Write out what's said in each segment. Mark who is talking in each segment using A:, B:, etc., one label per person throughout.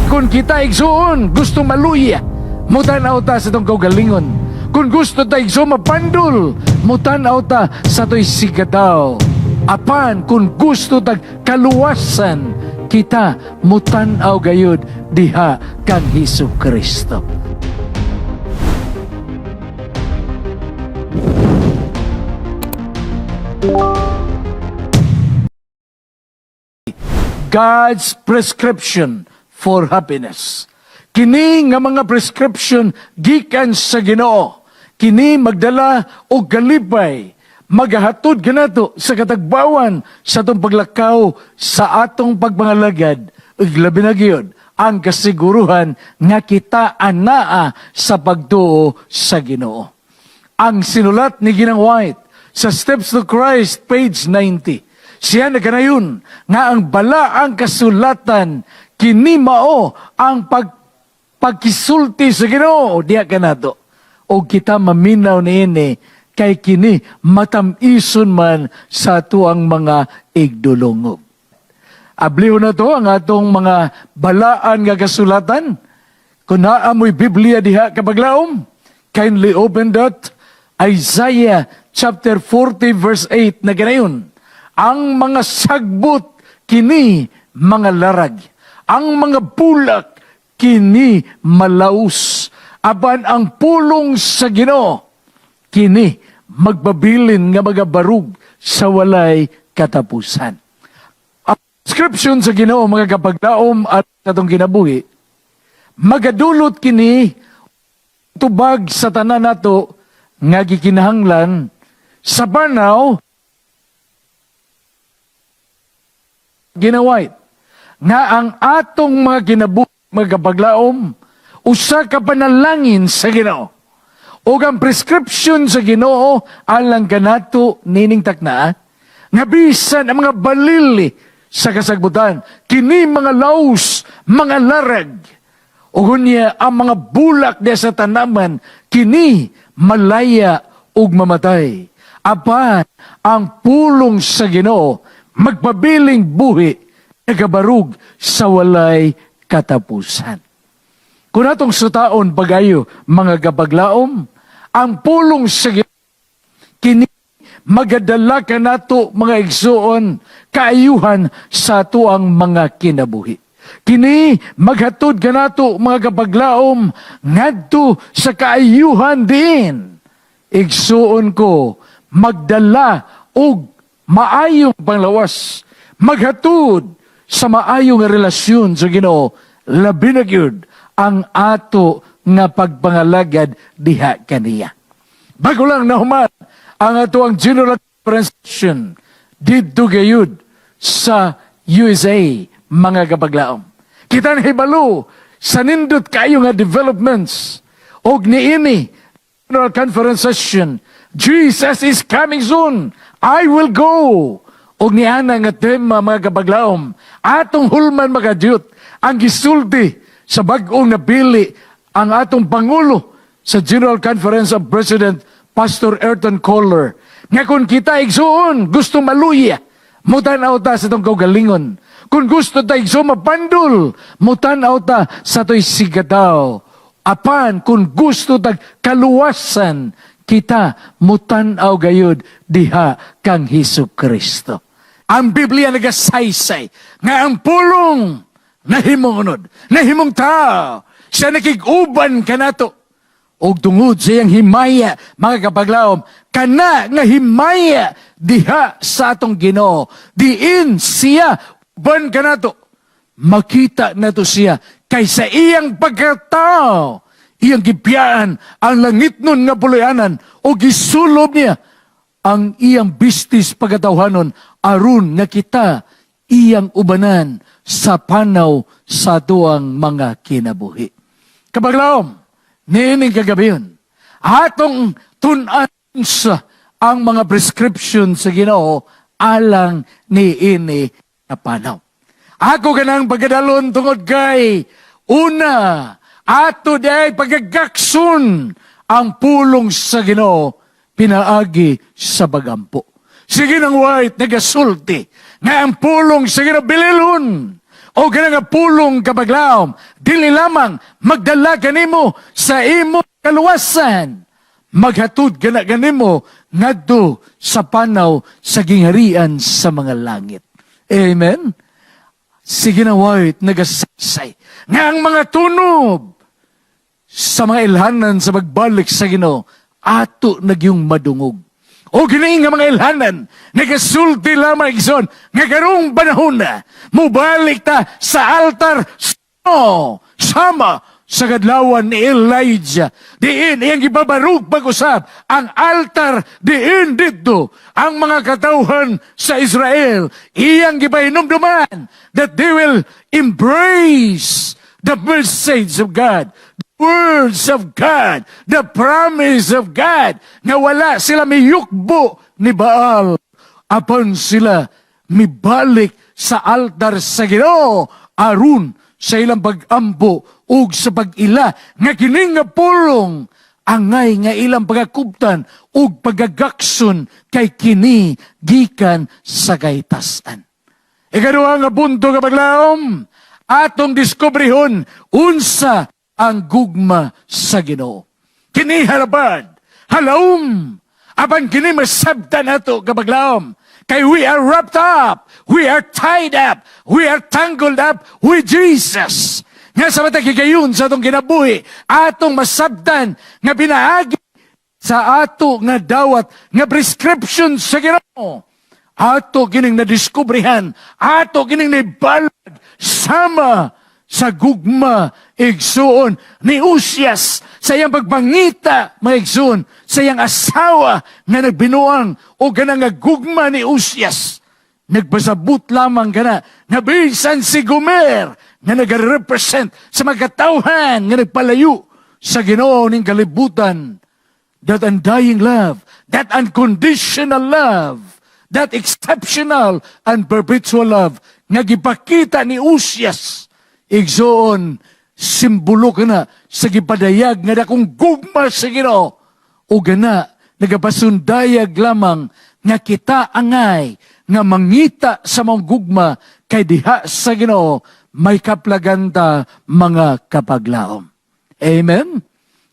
A: Kung kita, igsuon, gusto maluya, mutan-aw ta sa atong kaugalingon. Kung gusto ta, igsuon, mapandol, mutan-aw ta sa atoy sigadaw. Apan kung gusto tag kaluwasan, kita mutan-aw gayud diha kang Hesus Kristo. God's prescription for happiness. Kini nga mga prescription gikan sa Ginoo. Kini magdala og kalipay, magahatod kanato sa katagbawan sa atong paglakaw sa atong pagpangalagad ug labi na gyud ang kasiguruhan nga kita anaa sa pagtuo sa Ginoo. Ang sinulat ni Ginang White sa Steps to Christ, page 90. Siya nagkanayon nga ang balaang kasulatan kini mao ang pagkisulti sa Ginoo diha kanato. O kita maminaw niini kay kini matam-ison man sa atuang mga igdulongog. Abliho na to ang atong mga balaan nga kasulatan. Kung naa mo'y Biblia diha, kapaglaom, kindly open that Isaiah chapter 40 verse 8 na ganayon. Ang mga sagbot kini mga larag. Ang mga bulak kini malaus. Apan ang pulong sa Ginoo kini magbabilin nga magabarug sa walay katapusan. Ang prescription sa Ginoo, mga kapaglaom, at atong kinabuhi, magadulot kini tubag sa tanan nato nga gikinahanglan sa panaw ginawait nga ang atong mga kinabuhi, mga kapaglaom, usa ka panalangin sa Ginoo. Ug ang prescription sa Ginoo alang kanato nining takna nga bisan ang mga balili sa kasagbutan kini mga laos, mga larag, ug unya ang mga bulak diya sa tanaman kini malaya ug mamatay, apan ang pulong sa Ginoo magpabiling buhi, nagabarug sa walay katapusan. Kung atong sutaon pagayo, mga kapaglaom, ang pulong sa Ginoo kini magadala kanato, mga igsuon, kaayuhan sa atuang mga kinabuhi. Kini maghatod kanato, mga kapaglaom, ngadto sa kaayuhan din. Igsuon ko, magdala og maayong panglawas, maghatod sa maayong relasyon sa Ginoo, labi na gyud ang ato nga pagpangalagad diha kaniya. Bago lang nahuman ang ato ang General Conference session didto gayud sa USA, mga kapaglaom. Kita na hibalo sa nindot kayo nga developments og niini General Conference session, "Jesus is coming soon. I will go." Og niana nga tema, mga kapaglaom, atong hulman makadyot ang gisulti sa bag-ong napili ang atong pangulo sa General Conference of President, Pastor Erton Kohler, nga kung kita, igsuon, gusto maluya, mutan-aw ta sa atong kaugalingon. Kung gusto ta, igsuon, mapandol, mutan-aw ta sa atoy sigadaw. Apan kung gusto tag kaluwasan, kita mutan-aw gayud diha kang Hesus Kristo. Ang Biblia nagasaysay nga ang pulong nahimong unod, nahimong tao, siya nakig-uban kanato. Og tungod sa iyang himaya, mga kapaglaom, kana nga himaya diha sa atong Ginoo, diin siya uban kanato. Makita nato siya kay sa iyang pagkatao, iyang gibiyaan ang langitnon nga puloy-anan o gisulob niya ang iyang bistis pagkatawhanon aron nga kita iyang ubanan sa panaw sa tuang mga kinabuhi. Kapaglaom, niining kagabion, atong tun-an sa ang mga prescription sa Ginoo alang niini nga panaw. Ako ganang pagkadalon tungod kay una, ato day pagagaksun ang pulong sa Ginoo pinaagi sa pagampo. Sige ng White nagasulti nga ang pulong sa Ginoo bililon. O nga pulong, kapaglaom, dili lamang magdala kanimo sa imo kaluwasan, maghatod gana kanimo ngadto sa panaw sa gingharian sa mga langit. Amen? Sige na, White, nagasaysay nga ang mga tunob sa mga ilhanan sa pagbalik sa Ginoo ato na gyung madungog. O kini nga mga ilhanan, nagasulti lamang, igsoon, nga karong panahon na, mubalik ta sa altar no, sama sa kadlawan ni Elijah. Diin iyang gibabarug pag-usab ang altar, diin didto ang mga katawhan sa Israel. Iyang gipahinumduman that they will embrace the message of God, the words of God, the promise of God, nga wala sila miyukbo ni Baal, apan sila mibalik sa altar sa Ginoo aron sa ilang pag-ampo ug sa pag-ila nga kini nga pulong angay nga ilang pagakuptan ug pagagakson kay kini gikan sa kahitasan. Ikaduha nga punto, kapaglaom, atong diskubrihon unsa ang gugma sa Ginoo. Kini halabad, halaum, apan kini masabtan nato, kapaglaom. Kay we are wrapped up, we are tied up, we are tangled up with Jesus. Nga sa matag higayon sa atong kinabuhi, atong masabtan nga pinaagi sa ato nga dawat nga prescription sa Ginoo, ato kining nadiskubrihan, ato kining naibalag sama sa gugma, igsuon, ni Usias sa iyang pagpangita, mga igsuon, sa iyang asawa nga nagbinuang. O kanang nga gugma ni Usias nagpasabot lamang kana nga bisan si Gomer nga nagre-represent sa mga katawhan nga nagpalayo sa Ginoo ning kalibutan, that undying love, that unconditional love, that exceptional and perpetual love nga gipakita ni Usias, igsoon, simbolo kana sa gipadayag nga dakong gugma sa Ginoo o gana nagapasundayag lamang nga kita angay nga mangita sa maong gugma kay diha sa Ginoo may kaplagan ta, mga kapaglaom. Amen.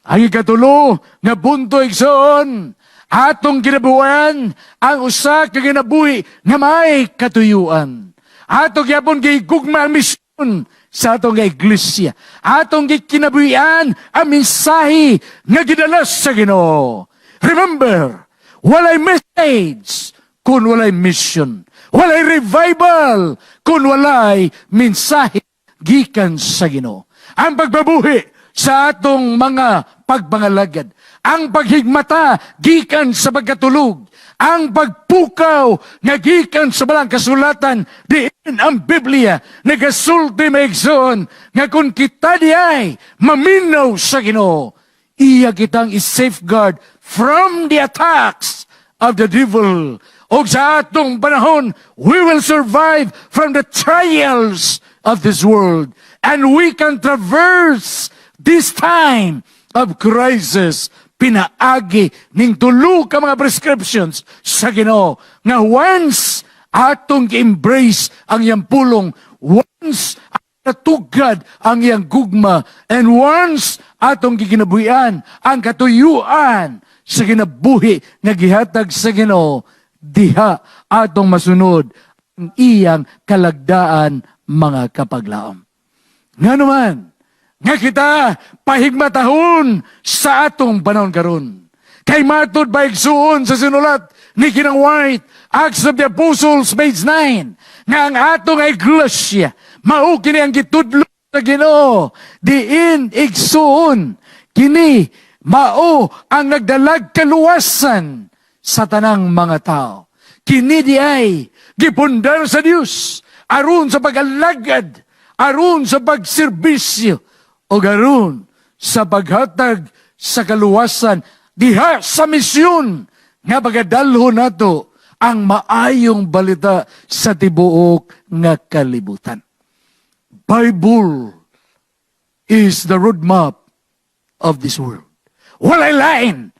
A: Ang ikatulo nga punto, igsoon, atong kinabuhan ang usa ka kinabuhi nga may katuyuan. Ato gyapon gigugma ang misyon sa atong iglesia. Atong gikinabuhian ang mensahe nga gidala sa Ginoo. Remember, walay message kung walay mission. Walay revival kung walay mensahe gikan sa Ginoo. Ang pagbabuhi sa atong mga pagpangalagad, ang paghigmata gikan sa pagkatulog, ang pagpukaw nga gikan sa balang kasulatan, diin ang Biblia nagasulti, mga igsoon, nga kung kita diay maminaw sa Ginoo, iya kitang i-safeguard from the attacks of the devil. O sa atong panahon, we will survive from the trials of this world. And we can traverse this time of crisis pinaagi ning tulo ka mga prescriptions sa Ginoo nga once atong gi-embrace ang iyang pulong, once natugad ang iyang gugma, and once atong gikinabuhian ang katuyuan sa kinabuhi nga gihatag sa Ginoo, diha atong masunod ang iyang kalagdaan, mga kapaglaom. Nga naman, nga kita pahigmatahon sa atong panahon karon. Kay matud ba, igsuon, sa sinulat ni Ginang White, Acts of the Apostles, page 9, nga ang atong iglesia, mao kini ang gitudlo sa Ginoo, diin, igsuon, kini mao ang nagdalag kaluwasan sa tanang mga tao. Kini di ay gipundar sa Dios aron sa pag-alagad, aron sa pagserbisyo, o aron sa paghatag sa kaluwasan diha sa misyon nga pagadalho nato ang maayong balita sa tibuok nga kalibutan. Bible is the roadmap of this world. Walay lain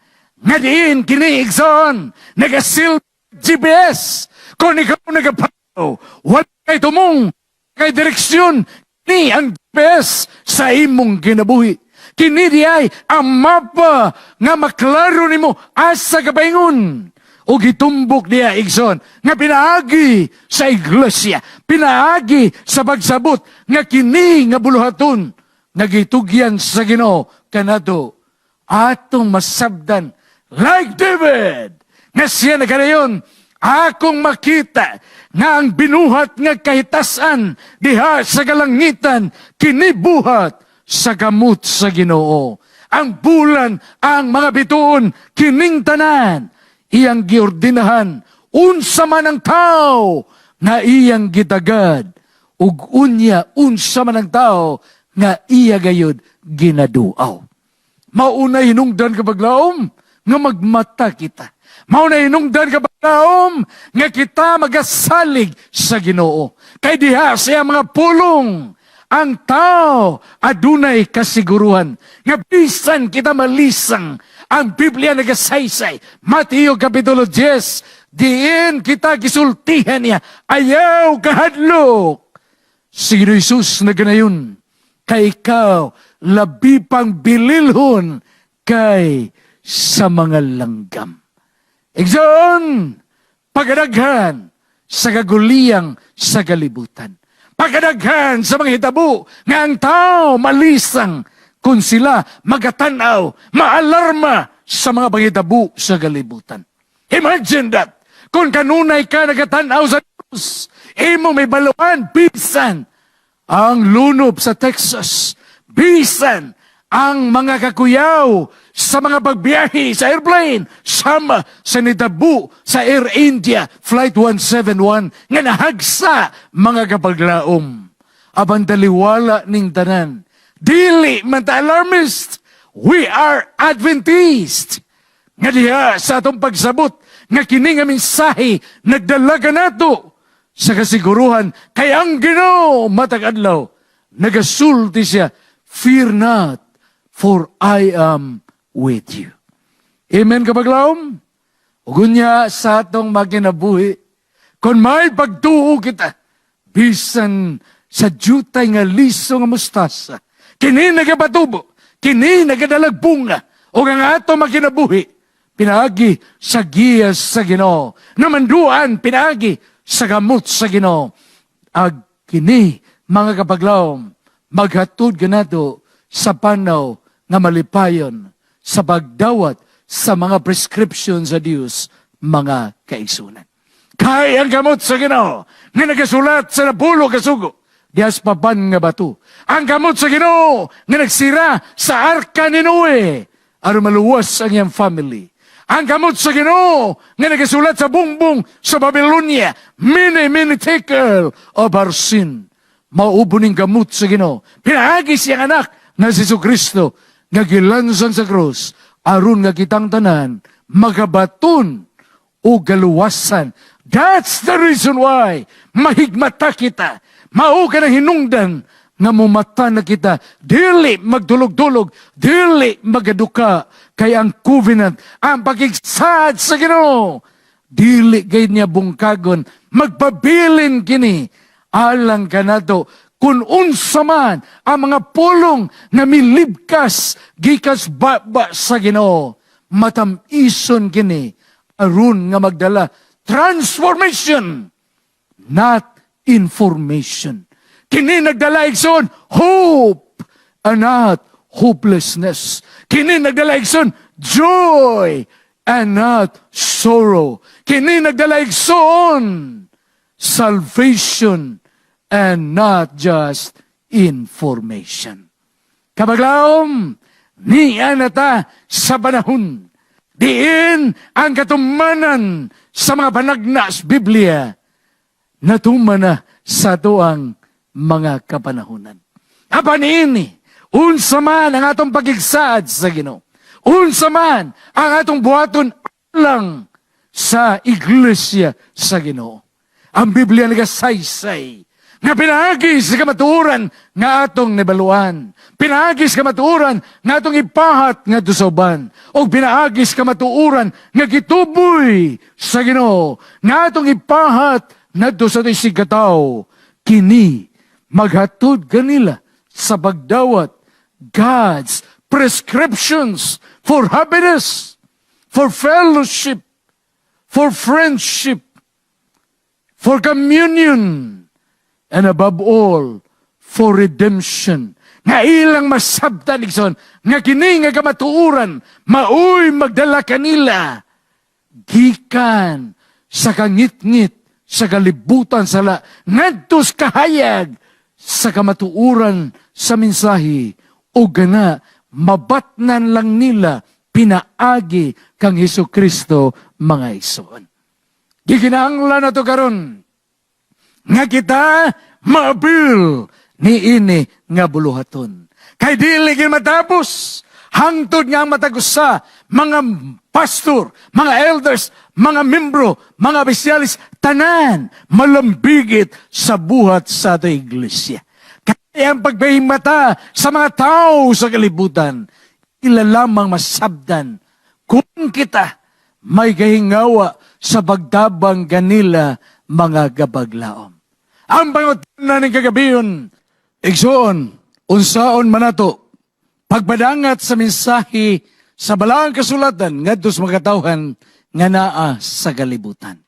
A: nga diin kini, igsoon, nagasil GPS kung ikaw nagapaw, wala kay tumong. Kay direksyon ni ang GPS sa imong kinabuhi. Kini diay ang mapa nga maklaro nimo asa ka paingon. O gitumbok niya, igsoon, nga pinaagi sa iglesia, pinaagi sa pagsabot nga kini nga buluhaton nga gitugyan sa Ginoo kanato atong masabdan like David nga siya nagkanayon, "Akong makita nga ang binuhat nga kahitasan diha sa kalangitan kinibuhat sa kamot sa Ginoo. Ang bulan, ang mga bituon, kining tanan iyang giordinahan. Unsa man ang tao nga iyang gitagad ug unya unsa man ang tao nga iya gayud ginaduaw?" Mauna hinungdan, kapaglaom, nga magmata kita. Mao na hinungdan, kapaglaom, nga kita magasalig sa Ginoo. Kay diha siya mga pulong, ang tao adunay kasiguruhan nga bisan kita malisang, ang Biblia nagasaysay, Mateo Kapitulo 10, diin kita gisultihan niya, "Ayaw kahadlok." Si Ginoo Jesus naganayon, "Kay ikaw labi pang bililhon kay sa mga langgam." Igsoon, pagkadaghan sa kaguliyang sa kalibutan, pagkadaghan sa mga hitabo nga ang tao malisang kung sila magatanaw, maalarma sa mga panghitabo sa kalibutan. Imagine that! Kung kanunay ka nagatanaw sa news, imo mahibaluan, bisan ang lunob sa Texas, bisan ang mga kakuyaw sa mga pagbiyahe sa airplane, sama sa nitabo sa Air India Flight 171 nga nahagsa, mga kapaglaom. Apan taliwala ning tanan, dili man ta alarmist, we are Adventist. Nga diha sa atong pagsabot nga kini nga mensahe nagdala kanato sa kasiguruhan kay ang Ginoo matag adlaw nagasulti siya, "Fear not, for I am with you." Amen, kapaglaom? Ug unya sa atong maginabuhi, kung may pagtuo kita, bisan sa jutay nga liso nga mustasa, kini nagapatubo, kini nagadalag bunga, o ang ato maginabuhi, pinaagi sa giya sa Ginoo, namanduan pinaagi sa gamot sa Ginoo. Ag kini, mga kapaglaom, maghatod kanato sa panaw nga malipayon sa pagdawat sa mga prescription sa Dios, mga kaigsunan. Kay ang gamot sa Ginoo nga nagasulat sa 10 ka sugo diha sa papan nga bato. Ang kamot sa Ginoo nga nagsira sa arka ni Noe aron maluwas ang iyang family. Ang kamot sa Ginoo nga nagasulat sa bungbong sa Babylonia, "Mene, mene, tekel upharsin." Maubo ning gamot sa Ginoo. Pinaagi siyang anak na si Kristo nga gilansang sa krus aron nga kitang tanan magabaton o galuwasan. That's the reason why mahigmata kita. Mao ka ng hinungdan nga mumata na kita. Dili magdulog-dulog, dili magaduka kay ang covenant, ang pakigsaad sa Ginoo, dili gay niya bungkagon, magpabilin kini alang kanato kung unsa man ang mga pulong nga milibkas gikas baba sa Ginoo, matam-ison kini aron nga magdala transformation, not information. Kini nagdala, igsoon, hope and not hopelessness. Kini nagdala, igsoon, joy and not sorrow. Kini nagdala, igsoon, salvation and not just information. Kapaglaom, niya na ta sa panahon diin ang katumanan sa mga panagna sa Biblia natuman na sa tuang mga kapanahunan. Apan ini, unsa man ang atong pagigsaad sa Ginoo, unsa man ang atong buhaton lang sa iglesia sa Ginoo, ang Biblia nagasaysay nga pinaagi sa kamatuoran nga atong nabaluan, pinaagi sa kamatuoran nga atong ipahat ngadto sa uban, o pinaagi sa kamatuoran nga gituboy sa Ginoo nga atong ipahat ngadto sa atong isigkatawo, kini Maghatod kanila sa pagdawat God's prescriptions for happiness, for fellowship, for friendship, for communion, and above all, for redemption. Nga ilang masabtan, igsoon, nga kini nga kamatuoran, maoy magdala kanila, gikan sa kangitngit, sa kalibutan sala, ngadto sa kahayag, sa kamatuoran sa mensahe, o gana, mabatnan lang nila, pinaagi kang Hesus Kristo, mga igsoon. Gikinahanglan na to karon nga kita maapil ni ini nga buluhaton. Kay dili gid matapos hangtod nga ang matag usa, mga pastor, mga elders, mga membro, mga opisyalis, tanan malambigit sa buhat sa ato iglesia. Kaya ang pagpahimata sa mga tao sa kalibutan, ila lamang masabdan kung kita may kahingawa sa pagtabang kanila, mga gabaglaom. Ang pangutana ning kagabion, igsoon, unsaon man nato pagpadangat sa mensahe sa balaang kasulatan ngadto sa mga katawhan nga naa sa kalibutan?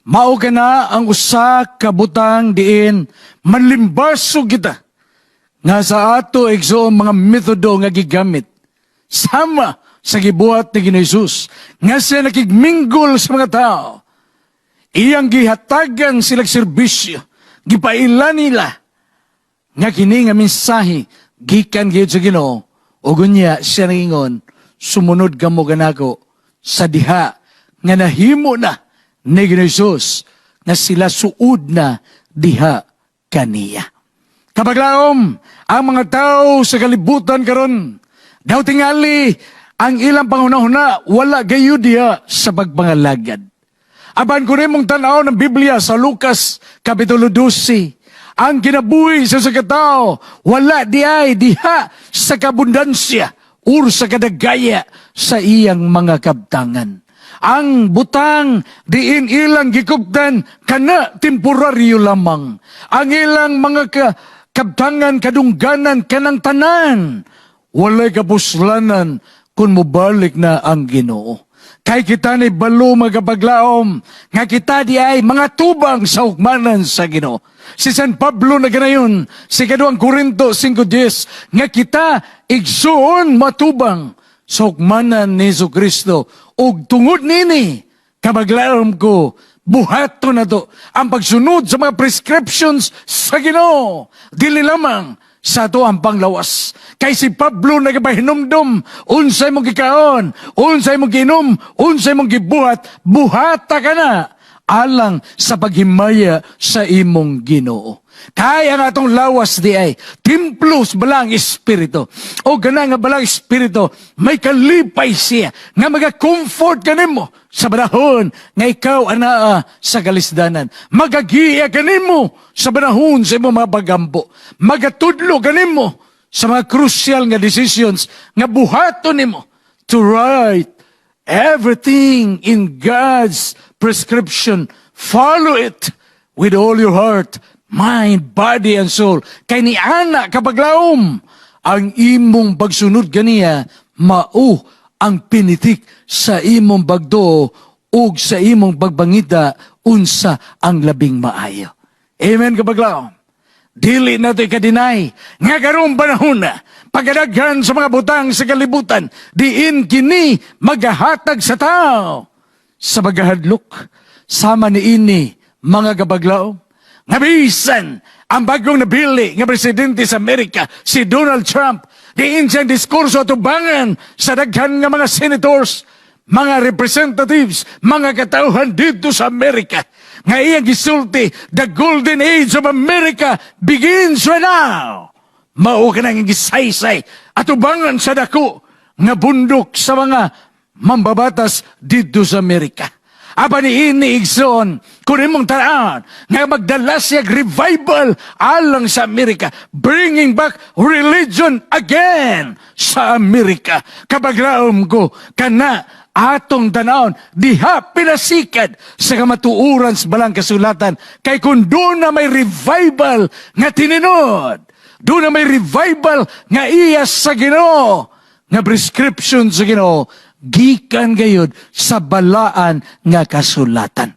A: Mao kana ang usa ka butang diin manlimbasog kita nga sa ato, igsoon, mga metodo nga gigamit sama sa gibuhat ni Ginoong Hesus nga siya nakig-mingle sa mga tao, iyang gihatagan sila serbisyo, gipaila nila nga kini nga mensahe gikan gyud sa Ginoo, ug unya siya nangingon, "Sumunod kamo kanako," sa diha nga nahimo na ni Ginoong Hesus nga sila suod na diha kaniya. Kabaglaom, ang mga tao sa kalibutan karon, daw tingali ang ilang panghunahuna wala gayo diha sa pagpangalagad. Apan kung imong tanaw ng Biblia sa Lucas Kapitulo 12, ang kinabuhi sa katao, wala di ay diha sa kabundansya or sa kadagaya sa iyang mga kabtangan. Ang butang diin ilang gikuptan kana temporaryo lamang. Ang ilang mga kabtangan, kadungganan, kanang tanan, walay kapuslanan kung mobalik na ang Ginoo. Kay kita ni balo, mga paglaom, nga kita di ay mga tubang sa hukmanan sa Ginoo. Si San Pablo na ganayon, si Kaduang Korinto 5.10, nga kita igsuon matubang sa hukmanan ni Hesus Kristo. Ug tungod nini, kabaglaom ko, buhaton na to ang pagsunod sa mga prescriptions sa Ginoo. Dili lamang sa ato ang panglawas. Kay si Pablo nagapahinumdum, unsay mong gikaon, unsay mong giinom, unsay mong gibuhat, buhata ka na alang sa paghimaya sa imong Ginoo. Kay ang atong lawas di ay templo sa Balaang Espiritu. O gana nga Balaang Espiritu, may kalipay siya nga maga-comfort kanimo sa panahon nga ikaw anaa sa kalisdanan. Magagiya kanimo sa panahon sa imong mga pagampo. Magatudlo kanimo sa mga crucial nga decisions nga buhaton nimo to write everything in God's prescription. Follow it with all your heart, mind, body, and soul. Kay ni ana kapaglaom, ang imong pagsunod kaniya, mao ang pinitik sa imong pagduo ug sa imong pagpangita unsa ang labing maayo. Amen, kapaglaom. Dili na ito ika-deny. Nga karong panahon na, pagkadaghan sa mga butang sa kalibutan, diin kini magahatag sa tao sa paghahadlok. Sama ni ini, mga kabaglaom, nga bisan ang bagong nabili nga presidente sa Amerika, si Donald Trump, diin siyang diskurso atubangan sa daghan nga mga senators, mga representatives, mga katauhan dito sa Amerika, nga iyang gisulti, "The golden age of America begins right now." Mao ka nang gisaysay atubangan sa dako nga bundok sa mga mambabatas dito sa Amerika. Apan ni ini, igsoon, kung imong tan-awon, nga magdala siya revival alang sa Amerika, bringing back religion again sa Amerika. Kabaglaom ko, kana Atong tanawon diha pinasikad sa kamatuoran sa balaang kasulatan, kay kung doon na may revival nga tininod, doon na may revival nga iya sa Ginoo, nga prescription sa Ginoo gikan gayud sa balaan nga kasulatan.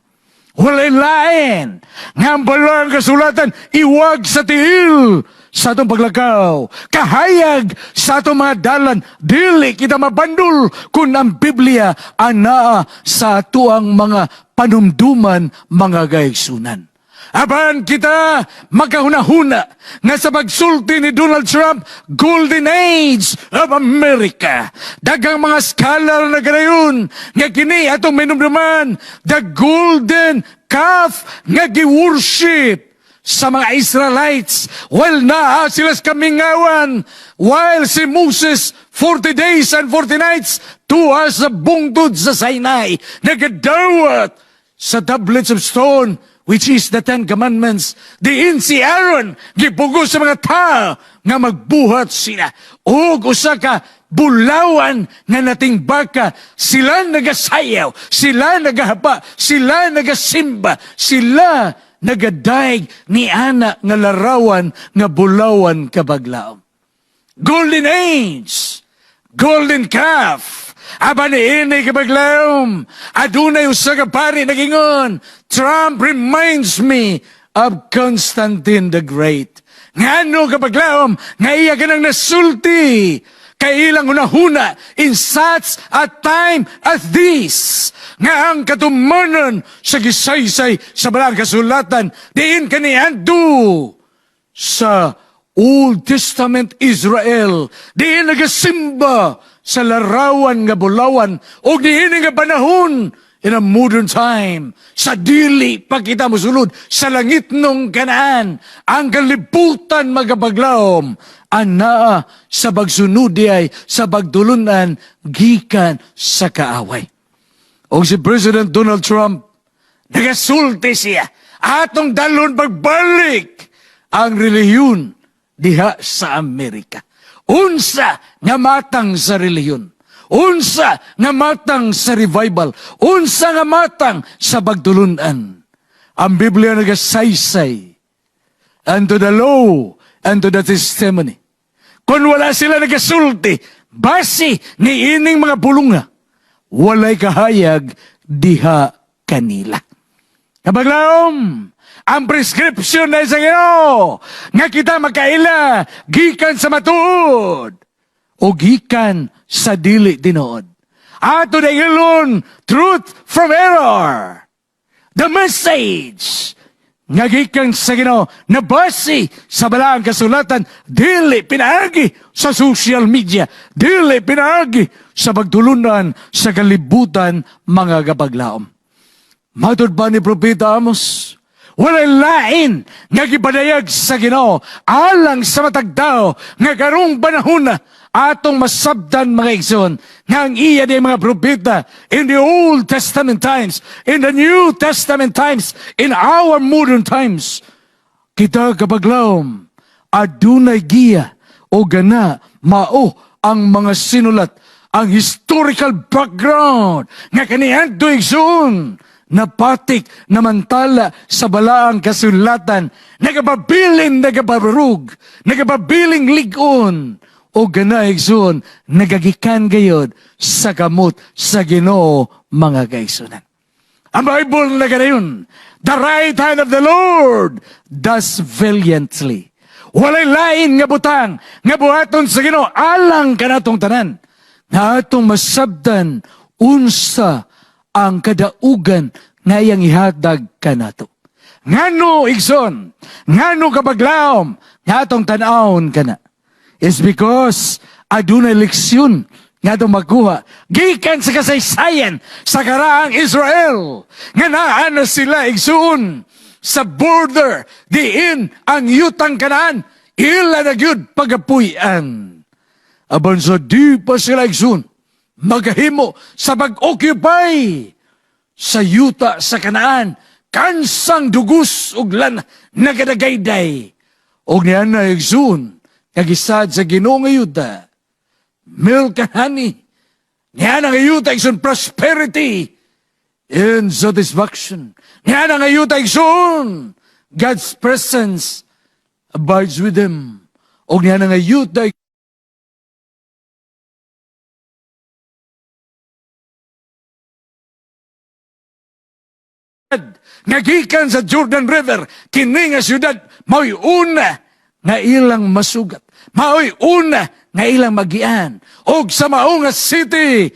A: Walay lain nga ang balaang kasulatan iwag sa tiil sa atong paglakaw, kahayag sa atong mga dalan. Dili kita mabandol kung ang Biblia anaa sa atuang mga panumduman, mga kaigsunan. Apan kita magkahuna-huna nga sa pagsulti ni Donald Trump, Golden Age of America. Daghang mga scholar na ganayon nga kini atong minumduman, the golden calf nga gi-worship sa mga Israelites while naa sila sa kamingawan, while si Moses 40 days and 40 nights tuwa sa bungtod sa Sinai nagadawat sa tablets of stone, which is the Ten Commandments, diin si Aaron gipugo sa mga tao nga magbuhat sila og usa ka bulawan nga nating baka. Sila nagasayaw, sila nagahapa, sila nagasimba, sila nagadayeg ni ana nga larawan nga bulawan, kabaglaom. Golden Age, golden calf. Apan niini, kabaglaom, adunay usa ka pari nagingon, "Trump reminds me of Constantine the Great." Ngano, kabaglaom, nga iya kanang nasulti? Kay ilang hunahuna, in such a time as this, nga ang katumanan sa gisaysay sa balaang kasulatan diin kaniadto sa Old Testament Israel, diin nagasimba sa larawan nga bulawan, o diin nga panahon in a modern time, sa dili pa kita mosulod sa langitnong Kanaan, ang kalibutan, magabaglaom, anaa sa pagsunod ay sa pagtulunan gikan sa kaaway. O si President Donald Trump, nagasulti siya, atong dalon pagbalik ang relihiyon diha sa Amerika. Unsa nga matang sa relihiyon? Unsa nga matang sa revival? Unsa nga matang sa pagtulunan? Ang Biblia nagasaysay unto the law and to the testimony. Kung wala sila nagasulti, base ni ining mga pulunga, walay kahayag diha kanila. Kabaglaom, ang prescription na sa Ginoo nga kita makaila gikan sa matuod o gikan sa dili tinuod. Ato na ilon truth from error. The message nga gikan sa Ginoo na base sa balaang kasulatan, dili pinaagi sa social media, dili pinaagi sa pagtulunan sa kalibutan, mga kapaglaom. Matod pa ni Propeta Amos, walay lain nga gipadayag sa Ginoo alang sa matag tawo nga karong panahon na atong masabtan, mga igsoon, nga ang iya di mga propeta in the Old Testament times, in the New Testament times, in our modern times. Kita, kabaglawom, adunay giya o gana mao ang mga sinulat, ang historical background nga kaniadto, igsoon, napatik namantala sa balaang kasulatan, nagapabilin, nagabarug, nagapabiling ligon o gana, igsoon, nagagikan gayod sa kamot sa Ginoo, mga kaigsunan. Ang Bible naganayon, "The right hand of the Lord does valiantly." Walay lain nga butang nga buhaton sa Ginoo alang kanatong tanan nga atong masabtan unsa ang kadaugan nga iyang ihatag kanato. Ngano, igsoon, ngano, kabaglaom, nga atong tan-awon kana? Is because adunay leksyon nga atong makuha gikan sa kasaysayan sa karaang Israel nga naa na sila, igsoon, sa border diin ang yutang Kanaan ila na gyud pagapuy-an. Apan sa di pa sila, igsoon, magahimo sa pag-occupy sa yuta sa Kanaan, kansang dugos ug lana nagadagayday og niya na, igsoon, kagisad sa Ginoo nga yuta, milk and honey. Niana nga yuta, igsoon, prosperity and satisfaction. Niana nga yuta, igsoon, God's presence abides with them. Og niana nga yuta, nga gikan sa Jordan River, kini nga syudad mao'y una nga ilang masugat. Mao'y una nga ilang magian. Og sa mao nga city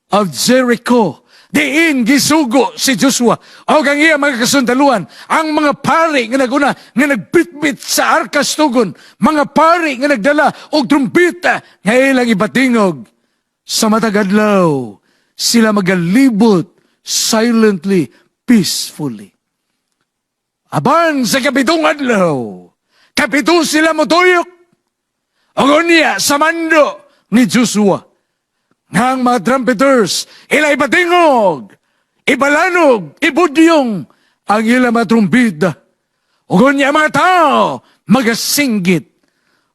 A: of Jericho, diin gisugo si Joshua og ang iya mga kasundaluan, ang mga pari nga naguna nga nagbitbit sa arkas tugon, mga pari nga nagdala og trumpeta nga ilang ipatingog sa matag adlaw, sila magalibot silently, peacefully. Apan sa kapitong adlaw, kapito sila motuyok. Og unya sa mando ni Joshua, nga ang mga trumpeters, ila ipatingog, ibalanog, ibudyong ang ila mga trumpeta. Ug unya mga tao, magasinggit.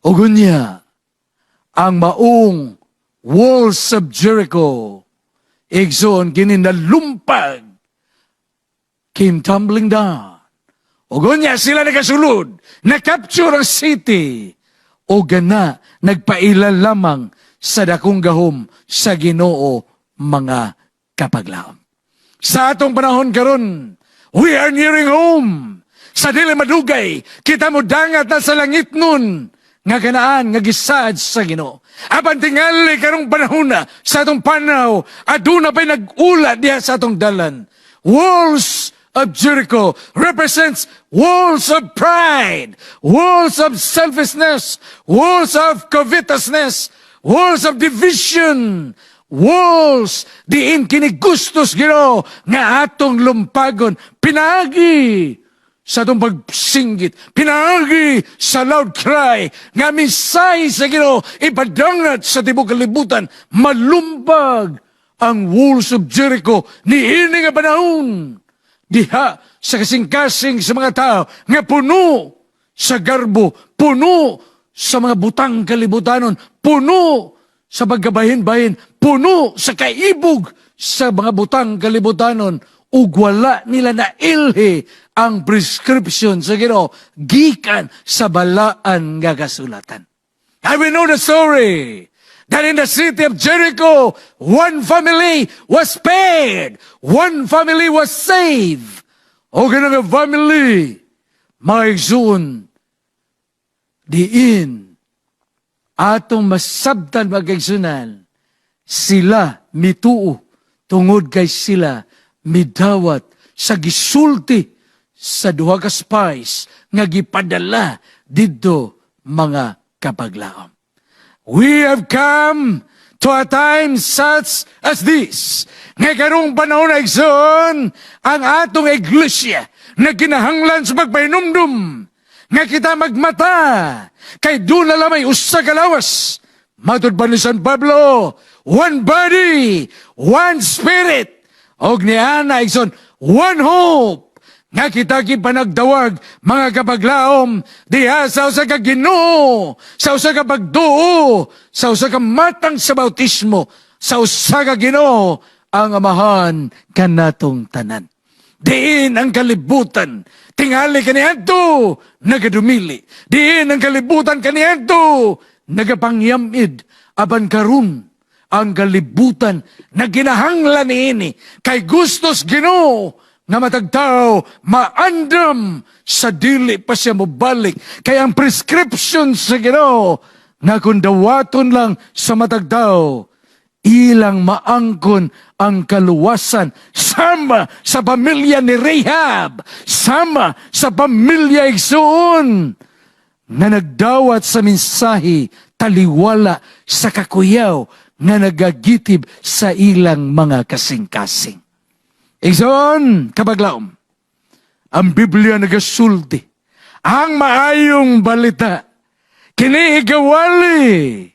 A: Ug unya, ang maong walls of Jericho, igsoon, kini nalumpag, came tumbling down. Ug unya sila nagasulod, na-capture ang city, o gana nagpaila lamang sa dakong gahom sa Ginoo, mga kapaglaom. Sa atong panahon karon, we are nearing home. Sa dili madugay, kita mo dangat na sa langit nun, nga kanaan nga gisaad sa Ginoo. Apan tingali karong panahon na sa atong panaw, aduna pa'y nag-ula diha sa atong dalan. Walls of Jericho represents walls of pride, walls of selfishness, walls of covetousness, walls of division, walls diin kini gustos Ginoo nga atong lumpagon pinaagi sa atong pagsinggit, pinaagi sa loud cry nga mensahe sa Ginoo ipadangat sa tibuok kalibutan, malumpag ang walls of Jericho niini nga panahon diha sa kasing-kasing sa mga tao nga puno sa garbo, puno sa mga butang kalibutanon, puno sa pagkabahin-bahin, puno sa kaibog sa mga butang kalibutanon, ug wala nila nailhi ang prescription sa Ginoo gikan sa balaan nga kasulatan. And we know the story that in the city of Jericho, one family was spared, one family was saved. O nga family, mga igsoon, diin atong masabtan, mga kaigsunan, sila mituo tungod kay sila midawat sa gisulti sa duha ka spies nga gipadala didto, mga kapaglaom. We have come to a time such as this. Nga karong panahon na, igsoon, ang atong iglesia na kinahanglan sa pagpahinumdum nga kita magmata kay duna lamay usa ka lawas. Matud pa ni San Pablo, one body, one spirit. Og niana, igsoon, one hope nga kita gipanagtawag, mga kapaglaom, diha sa usa ka Ginoo, sa usa ka pagtuo, sa usa ka matang sa bautismo, sa usa ka Ginoo, ang Amahan kanatong tanan. Diin ang kalibutan tingali kaniadto nagadumili. Diin ang kalibutan kaniadto nagapangyamid, apan karon ang kalibutan nagkinahanglan niini kay gustos Ginoo nga matag tao maandam sa dili pa siya mobalik, kay ang prescription sa Ginoo nga kung dawaton lang sa matag tao, ilang maangkon ang kaluwasan sama sa pamilya ni Rahab, sama sa pamilya, igsoon, nga nagdawat sa mensahe taliwala sa kakuyaw nga nagagitib sa ilang mga kasing-kasing. Igsoon, kapaglaom, ang Biblia nagasulti, ang maayong balita, kini igawali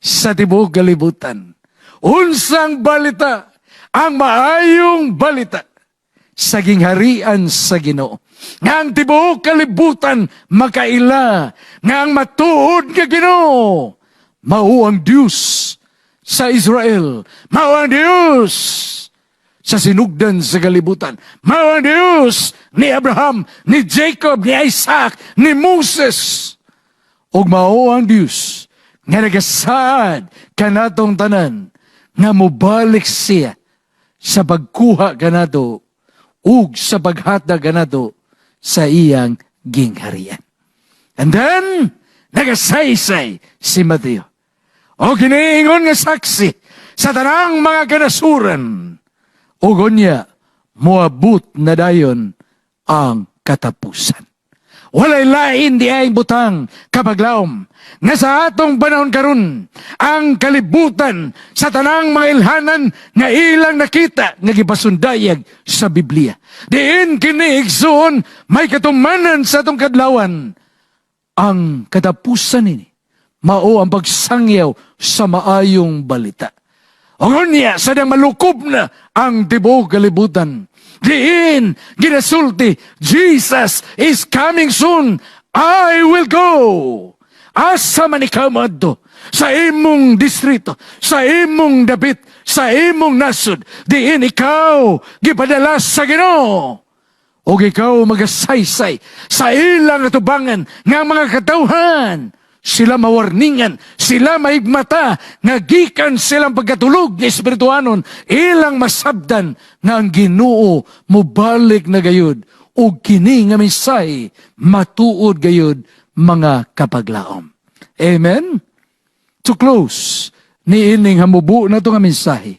A: sa tibuok kalibutan. Unsang balita? Ang maayong balita sa gingharian sa Ginoo. Nga ang tibuok kalibutan makaila nga ang matuod nga Ginoo mao ang Dios. sa Israel. Mao ang Dios sa sinugdan sa kalibutan. Mao ang Dios ni Abraham, ni Jacob, ni Isaac, ni Moses. Ug mao ang Dios nga nagasaad kanatong tanan nga mobalik siya sa pagkuha kanato ug sa paghatag kanato sa iyang gingharian. And then, nagasaysay si Mateo. O kiniingon nga saksi sa tanang mga kanasuran. O unya, moabot na dayon ang katapusan. Walay lain di ay butang, kapaglaom, nga sa atong panahon karon ang kalibutan sa tanang mga ilhanan nga ilang nakita nga gipasundayag sa Biblia. Diin kini, igsoon, may katumanan sa atong kadlawan. Ang katapusan nini mao ang pagsangyaw sa maayong balita. Ug unya, sa malukob na ang tibuok kalibutan. Diin, ginasulti, "Jesus is coming soon. I will go." Asa man ikaw moadto? Sa imong distrito, sa imong dapit, sa imong nasod, diin ikaw gipadala sa Ginoo. O ikaw magasaysay sa ilang atubangan nga mga katawhan, sila mawarningan, sila mahigmata, nga gikan silang pagkatulog ni espirituanon, ilang masabdan nga ang Ginoo mobalik na gayud, ug kini nga mensahe matuod gayud, mga kapaglaom. Amen? To close, niining hamubo na ito nga mensahe.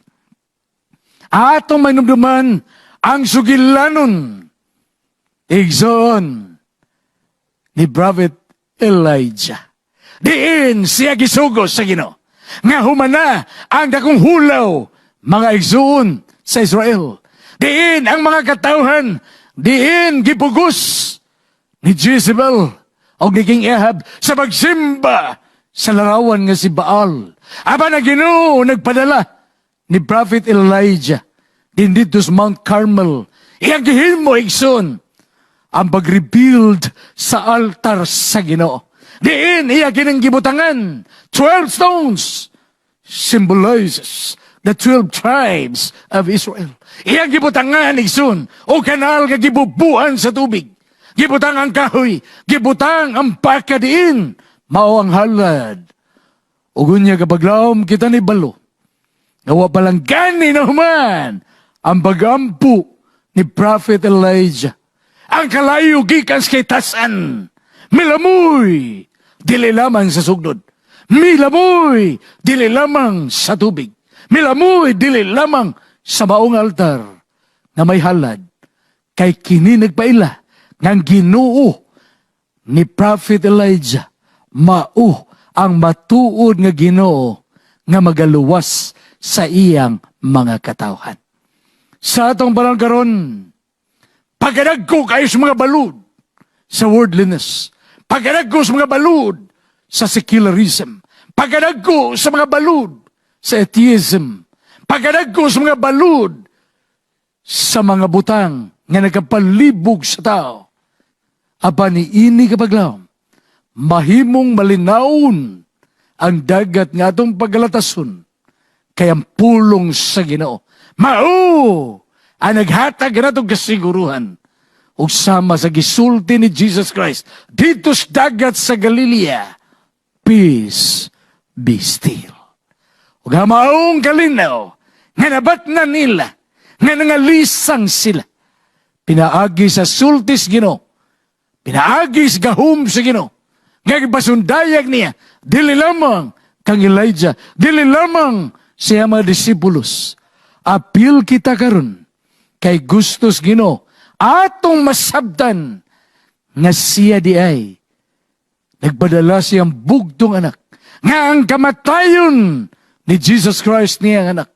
A: Atong mainumduman ang sugilanon, igsoon, ni Prophet Elijah. Diin siya gisugo sa Ginoo nga humana ang dakong hulaw, mga igsoon, sa Israel. Diin ang mga katawhan, diin gipugos ni Jezebel o ni King Ahab sa pagsimba sa larawan nga si Baal. Apan ang Ginoo nagpadala ni Prophet Elijah din dito sa Mount Carmel. Iyang gihimo, igsoon, ang pag-rebuild sa altar sa Ginoo. Diin iya kining gibutangan. 12 stones symbolizes the 12 tribes of Israel. Iyang gibutangan, igsoon, o kanal nga gibubuan sa tubig. Gibutang ang kahoy, gibutang ang paka diin, mao ang halad. Ug unya, kapaglaom, kita nahibalo nga wa pa lang gani nahuman ang pagampo ni Prophet Elijah. Ang kalayo gikan sa kitasan, milamoy, dili lamang sa sugnod. Milamoy, dili lamang sa tubig. Milamoy, dili lamang sa maong altar na may halad. Kay kini nagpaila ng Ginoo ni Prophet Elijah mao ang matuod nga Ginoo nga magaluwas sa iyang mga katawhan. Sa atong panahon karon, pagkadagko kayo sa mga balud sa worldliness, pagkadagko sa mga balud sa secularism, pagkadagko sa mga balud sa atheism, pagkadagko sa mga balud sa mga butang nga nagapalibog sa tao. Apan niini, kapaglaom, mahimong malinawon ang dagat nga atong pagalatason kay ang pulong sa Ginoo mao ang naghatag kanatong kasiguruhan, ug sama sa gisulti ni Jesus Christ dito sa dagat sa Galilea, "Peace, be still." Ug ang maong kalinaw nga nabatnan nila nga nangalisang sila pinaagi sa sultis Ginoo, pinaagi sa gahom sa Ginoo nga gipasundayag niya dili lamang kang Elijah, dili lamang siya mga disipulos. Apil kita karon kay gustos Ginoo atong masabtan nga siya di ay nagpadala siyang bugtong anak, nga ang kamatayon ni Jesus Christ, niyang anak,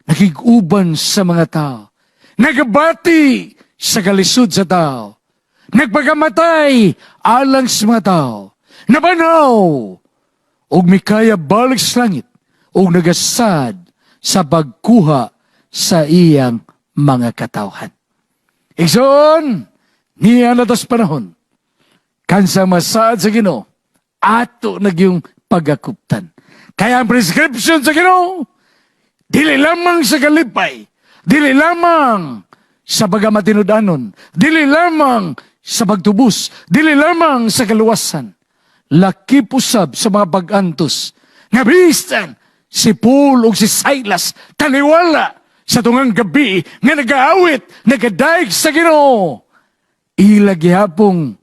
A: nakig-uban sa mga tao, nagabati sa kalisod sa tao, nagpagamatay alang sa mga tao, nabanhaw ug mikaya balik sa langit ug nagasad sa pagkuha sa iyang mga katawhan. Igsoon, niya na tas panahon, kansa masaad sa Ginoo, ato na gyung pagakuptan. Kaya ang prescription sa Ginoo, dili lamang sa kalipay, dili lamang sa pagkamatinud-anon, dili lamang sa pagtubos, dili lamang sa kaluwasan. Lakip usab sa mga pag-antos nga bisan si Paul ug si Silas taliwala sa tungang gabi nga nagaawit, nagadayeg sa Ginoo. Ila gihapong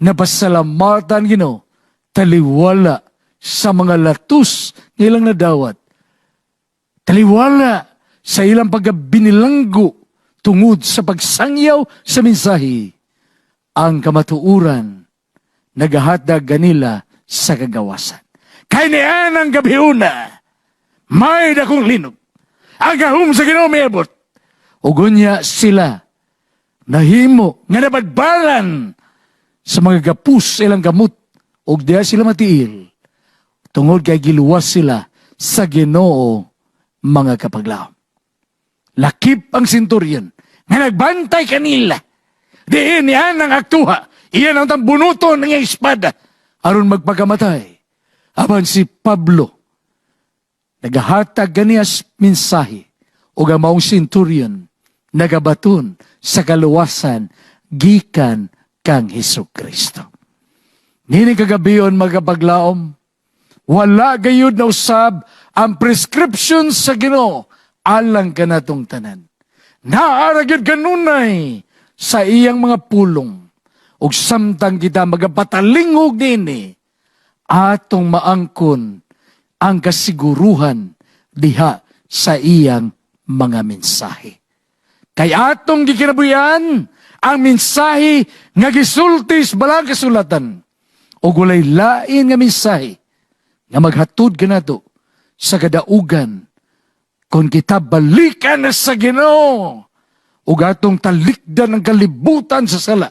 A: napasalamatan Ginoo taliwala sa mga latos nga ilang nadawat. Taliwala sa ilang pagkabinilanggo tungod sa pagsangyaw sa mensahe. Ang kamatuuran nagahatag kanila sa kagawasan. Kay nianang gabiuna, may dakong linog. Ang gahom sa Ginoo miabot. Ug unya sila nahimo nga nabadbaran sa mga gapos ilang kamot ug diha sila matiil tungod kay giluwas sila sa Ginoo, mga kapaglaom. Lakip ang centurion nga nagbantay kanila. Diin niyan ang aktuha. Iyan ang bunuton ng iyang espada aron magpakamatay. Apan si Pablo nagahatag ganiya mensahe ug ang maong centurion nagabaton sa kaluwasan gikan kang Hesus Kristo. Nini kagabion, mga kapaglaom, wala gayud na usab ang prescription sa Ginoo alang kanatong tanan. Naa ra gyud kanunay sa iyang mga pulong ug samtang kita magapatalingog nini, atong maangkon ang kasiguruhan diha sa iyang mga mensahe. Kay atong gikinabuhian ang mensahe nga gisulti sa Balaang Kasulatan ug walay lain nga mensahe nga maghatod kanato sa kadaugan kung kita balikan na sa Ginoo ug atong talikdan ang kalibutan sa sala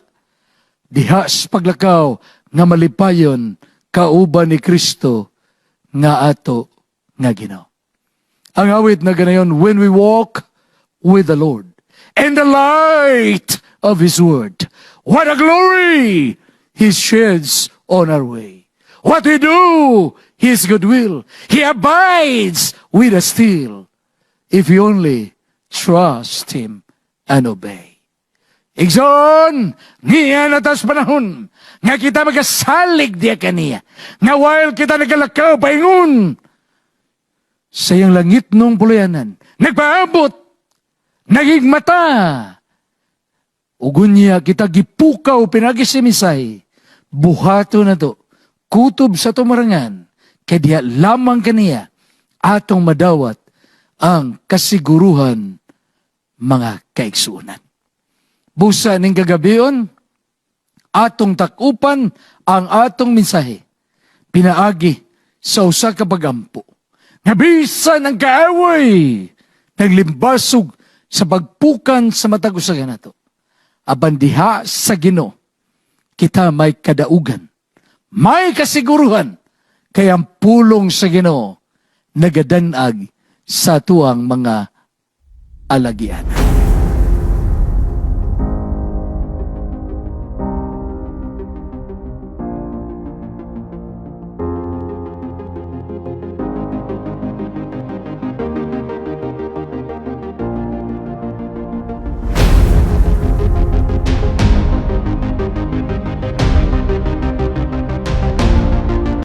A: diha sa paglakaw nga malipayon kauban ni Kristo nga ato nga Ginoo. Ang awit na ganayon, "When We Walk with the Lord in the light of His Word, what a glory He sheds on our way. What we do, His goodwill. He abides with us still, if we only trust Him and obey." Igsoon, niya na tas panahon nga kita magasalig diya kaniya. Nga while kita nagalakaw paingon sa iyang langitnong puluyanan, nagpaabot, nagigmata, ug unya kita gipukaw pinaagi sa mensahe, buhato na to, kutob sa tumarangan, kay diha lamang kaniya atong madawat ang kasiguruhan, mga kaigsuonan. Busa ning kagabion, atong takupan ang atong mensahe. Pinaagi sa usa ka pagampo. Nga bisan ang kaaway, naglimbasog sa pagpukan sa matag usa kanato. Apan diha sa Ginoo, kita may kadaugan, may kasiguruhan, kay ang pulong sa Ginoo nagadanag sa tuang mga alagianan.